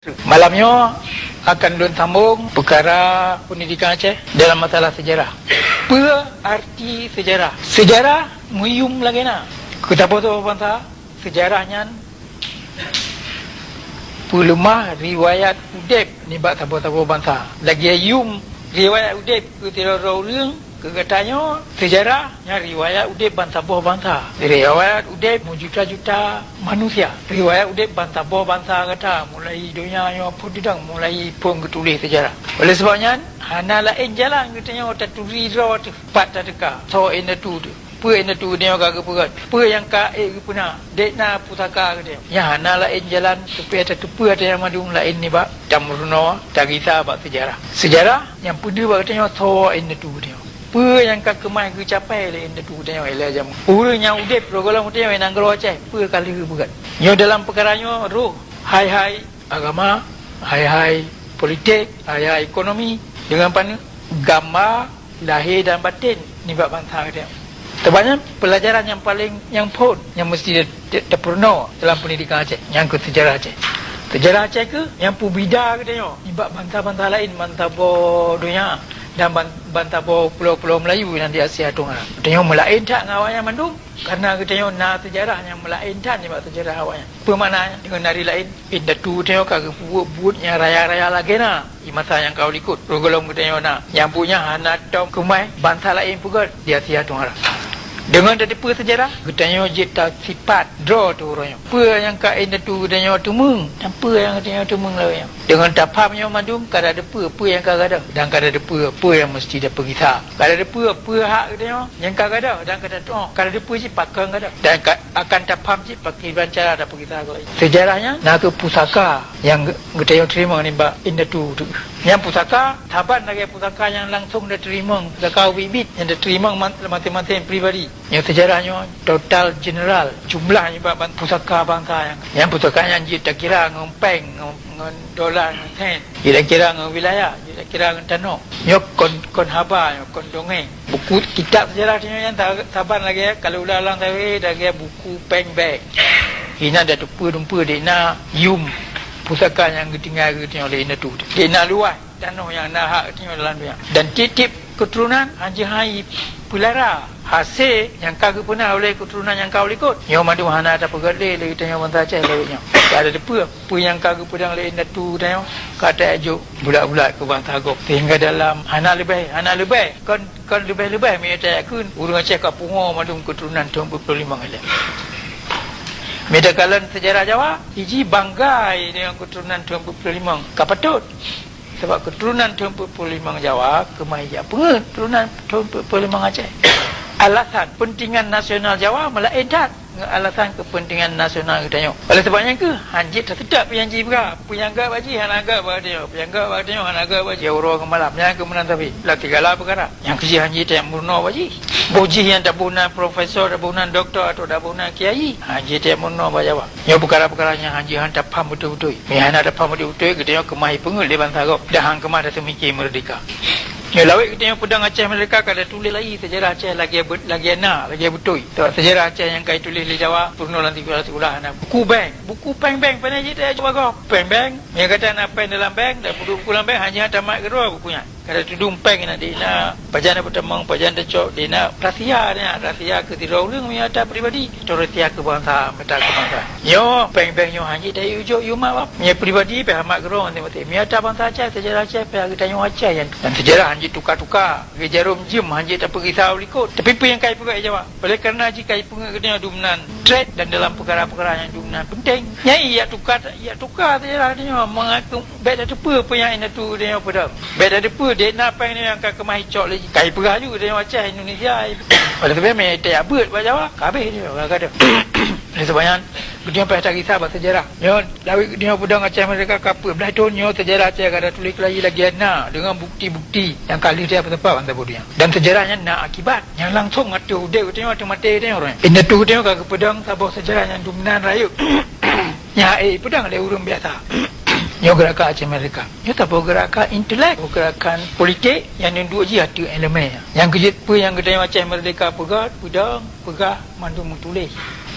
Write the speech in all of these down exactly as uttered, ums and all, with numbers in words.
Malam nyoe akan lôn sambong peukara peundidikan Aceh dalam masalah seujarah. Peue arti seujarah? Seujarah meuyuem lagée na. Keu saboh-saboh bansa, seujarah nyan peuleumah riwayat udeb nibak saboh-saboh bansa. Lagée yuem riwayat udeb keu sidroe-droe ureuëng, keu geutanyoe, seujarah nyan riwayat udeb bansaboh bansa. Riwayat udeb meujuta-juta manusia. Riwayat udeb bansaboh bansa gata, mulai donya nyoe phon teudong, mulai phon geutuléh seujarah. Oleh sabab nyan, hana laén jalan geutanyoe taturi droe teuh pat tateuka soe indatu teuh. Peue indatu geutanyoe ka geupeugét? Peue nyang ka ék geupeuna? Dék na pusaka geutanyoe. Nyan hana laén jalan supaya tateupeue ata nyang mandum laén nibak tameurunoe tagisa bak seujarah. Seujarah nyang peudeuh bak geutanyoe soe indatu geutanyoe. Peue nyang ka keumah geucapai lé indatu geutanyoe ilée jameun. Ureuëng nyang udeb rot gohlom geutanyoe i nanggroe Aceh, peue ka lheueh geupeugét. Nyoe dalam peukara nyoe roh hai-hai agama, hai-hai politik, hai-hai ekonomi, deungon paneuk gamba lahé dan baten nibak bansa geutanyoe. Teuma nyan peulajaran nyang paleng nyang phon nyang meusti te-, te-, tapeurunoe dalam peundidikan Aceh, nyang keuh seujarah Aceh. Seujarah Aceh keuh nyang peubida geutanyoe nibak bansa-bansa laén bansaboh donya dan ban-, bansaboh pulo-pulo Meulayu nyang di Asia Tenggara. Geutanyoe meulaén that ngon awaknyan mandum. Kareuna geutanyoe na seujarah nyang meulaén that nibak seujarah awaknyan. Peue makna nyan? Deungon ari laén, indatu geutanyoe ka geupeubuet buet nyang raya-raya lagée na di masa nyang ka u likot. Rot gohlom geutanyoe na, nyang buet nyan hana tom keumah bansa laén peugét di Asia Tenggara. Deungon tateupeue seujarah, geutanyoe jeuet tasipat droe teuh uroe nyoe. Peue nyang ka indatu geutanyoe teumeung, dan peue nyang geutanyoe teumeung lawét nyoe. Deungon tapham nyoe mandum ka tateupeue peue nyang ka gadôh, dan ka tateupeue peue nyang meusti tapeugisa. Ka tateupeue peue hak geutanyoe nyang ka gadôh, dan ka tatuoh, ka tateupeue cit pakon gadôh, dan ka, akan tapham cit pakriban cara tapeugisa keu laén. Seujarah nyan na kheueh pusaka nyang geu-, geutanyoe teurimong nibak indatu teuh. Nyan pusaka saban lagée pusaka nyang langsong tateurimong, pusaka ubit-ubit nyang tateurimong ma-, maséng-maséng pribadi. Nyoe seujarah nyoe total jeneral, jumlah nibak ban-, pusaka bansa nyan. Nyan pusaka nyan jeuet takira ngon péng, ngon, ngon dola, ngon sen. Jeuet takira ngon wilayah, jeuet takira ngon tanoh. Nyoe kon, kon haba, nyoe kon dongeng. Buku kitab seujarah nyoe nyan sa-, saban lagée, kalau ulang-ulang sabe lagée buku péng bank. Inan tateupeue dumpeue dék na yuem pusaka nyang geutinggai geutanyoe lé indatu. Dék na luwah tanoh nyang na hak geutanyoe dalam donya. Dan tieb-tieb keuturonan hanjeuet hai peulara hasé nyang ka geupeuna oleh keuturonan nyang ka u likot. Nyoe mandum hana tapeugét lé, lé geutanyoe bansa Aceh lawét nyoe. Ka tateupeue peue nyang ka geupeudong lé indatu geutanyoe, ka tajok bulat-bulat keu bansa gob. Sehingga dalam hana leubeh, hana leubeh, kon, kon leubeh-leubeh meunyoe tayakeun ureuëng Aceh ka pungoe mandum keuturonan thon peuet ploh limong ilée. Meunyoe takalon seujarah Jawa, iji bangga deungon keuturonan thon peuet ploh limong. Ka patôt. Sabab keuturonan thon peuet ploh limong Jawa keumah ijak peungeuet keuturonan thon peuet ploh limong Aceh. Alasan keupeuntingan nasional Jawa meulaén that ngon alasan keupeuntingan nasional geutanyoe. Oleh sabab nyan kheueh, hanjeuet taseutôt peue nyang jibra, peue nyang gét bak jih hana gét bak geutanyoe, peue nyang gét bak geutanyoe hana gét bak jih, uroe ngon malam. Nyan kheueh meunan sabe, lam sigala peukara. Nyang keujih hanjeuet tajak meurunoe bak jih. Boh jih nyang taboh nan profesor, taboh nan doktor, atawa taboh nan kiai, hanjeuet tajak meurunoe bak Jawa. Nyoe peukara-peukara nyang hanjeuet han tapham beutôi-beutôi. Meunyo hana tapham beutôi-beutôi, geutanyoe keumah ipeungeuet lé bansa gob, dan han keumah taseumike meurdeka. Nyoe lawét geutanyoe peudong Aceh meurdeka ka tatuléh lagée seujarah Aceh lagée be-, lagée na, lagée beutôi. Sabab seujarah Aceh nyang ka ituléh lé Jawa, peurunoe lam sikula-sikula hana. Buku bank, buku péng bank, pane jih tajak bagoe. Péng bank, meunyo gata na péng dalam bank, dan peuduek buku lam bank, hanjeuet han tamat keudroe buku nyan. Ka tatudong péng na di na, pajan na peutamong, pajan tacok di na, rahsia na, rahsia keu sidroe ureuëng meunyo ata pribadi, atau rahsia keu bansa, meuta keu bansa. Nyoe péng-péng nyoe hanjeuet tayue jok yue mak bapak. Meunyo pribadi pih amat keudroe maté-maté. Meunyo ata bansa Aceh, seujarah Aceh pih geutanyoe Aceh nyan. Dan seujarah hanjeuet tuka-tuka, lagée jarom jeuem hanjeuet tapeugisa u likot. Tapi peue nyang ka ipeugah Jawa? Oleh kareuna jih ka ipeungeuet geutanyoe dum nan treb dan dalam peukara-peukara nyang dum nan peunteng. Nyan ijak tuka, ijak tuka seujarah geutanyoe mangat keu Bék tateupeue peue nyang indatu geutanyoe peudong. Bék tateupeue dék na péng nyoe nyang ka keumah icok lé jih. Ka ipeugah ju geutanyoe Aceh Indonesia. Oleh sabab mé tajak beuet bak Jawa, ka habéh nyoe ka gadôh. Oleh sabab nyan, geutanyoe payah tagisa bak seujarah. Nyoe lawét geutanyoe peudong Aceh Merdeka ka peuet blaih thon nyoe seujarah Aceh ka tatuléh keulayi lagée na deungon bukti-bukti nyang ka lheueh teupeuteupat ban saboh donya. Dan seujarah nyan na akibat nyang langsong ateueh udeb geutanyoe, ateueh maté geutanyoe uroe nyoe. Indatu geutanyoe ka geupeudong saboh seujarah nyang dum nan rayeuk. Nyan hana jipeudong lé ureuëng biasa. Nyoe geurakan Aceh Merdeka. Nyoe saboh geurakan intelek, saboh geurakan politik nyang neuduek jih ateueh ileumèe. Nyang keujeuet peue nyang geutanyoe Aceh Merdeka peugah, peudong, peugah mandum meutuléh.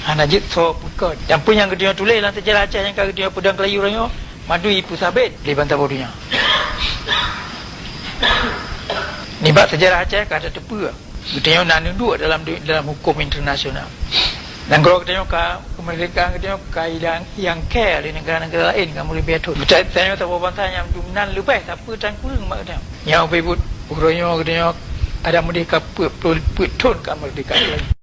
Hana jeuet soe peugah. Dan peue nyang geutanyoe tuléh lam seujarah Aceh nyang ka geutanyoe peudong keulayi uroe nyoe, Mandum jipeusaben lé bansaboh donya. Nibak seujarah Aceh ka tateupeue, geutanyoe na neuduek dalam, dalam huköm internasional. Nanggroe geutanyoe ka, keumeurdekaan geutanyoe ka idang nyang keu lé neugara-neugara laén ka meuribèe thon. Geutanyoe saboh bansa nyang dum nan leubeh sapeue tan kureueng bak geutanyoe. Nyoe pih buet uroe nyoe geutanyoe adak meudeh ka peuet ploh peuet thon ka meurdeka.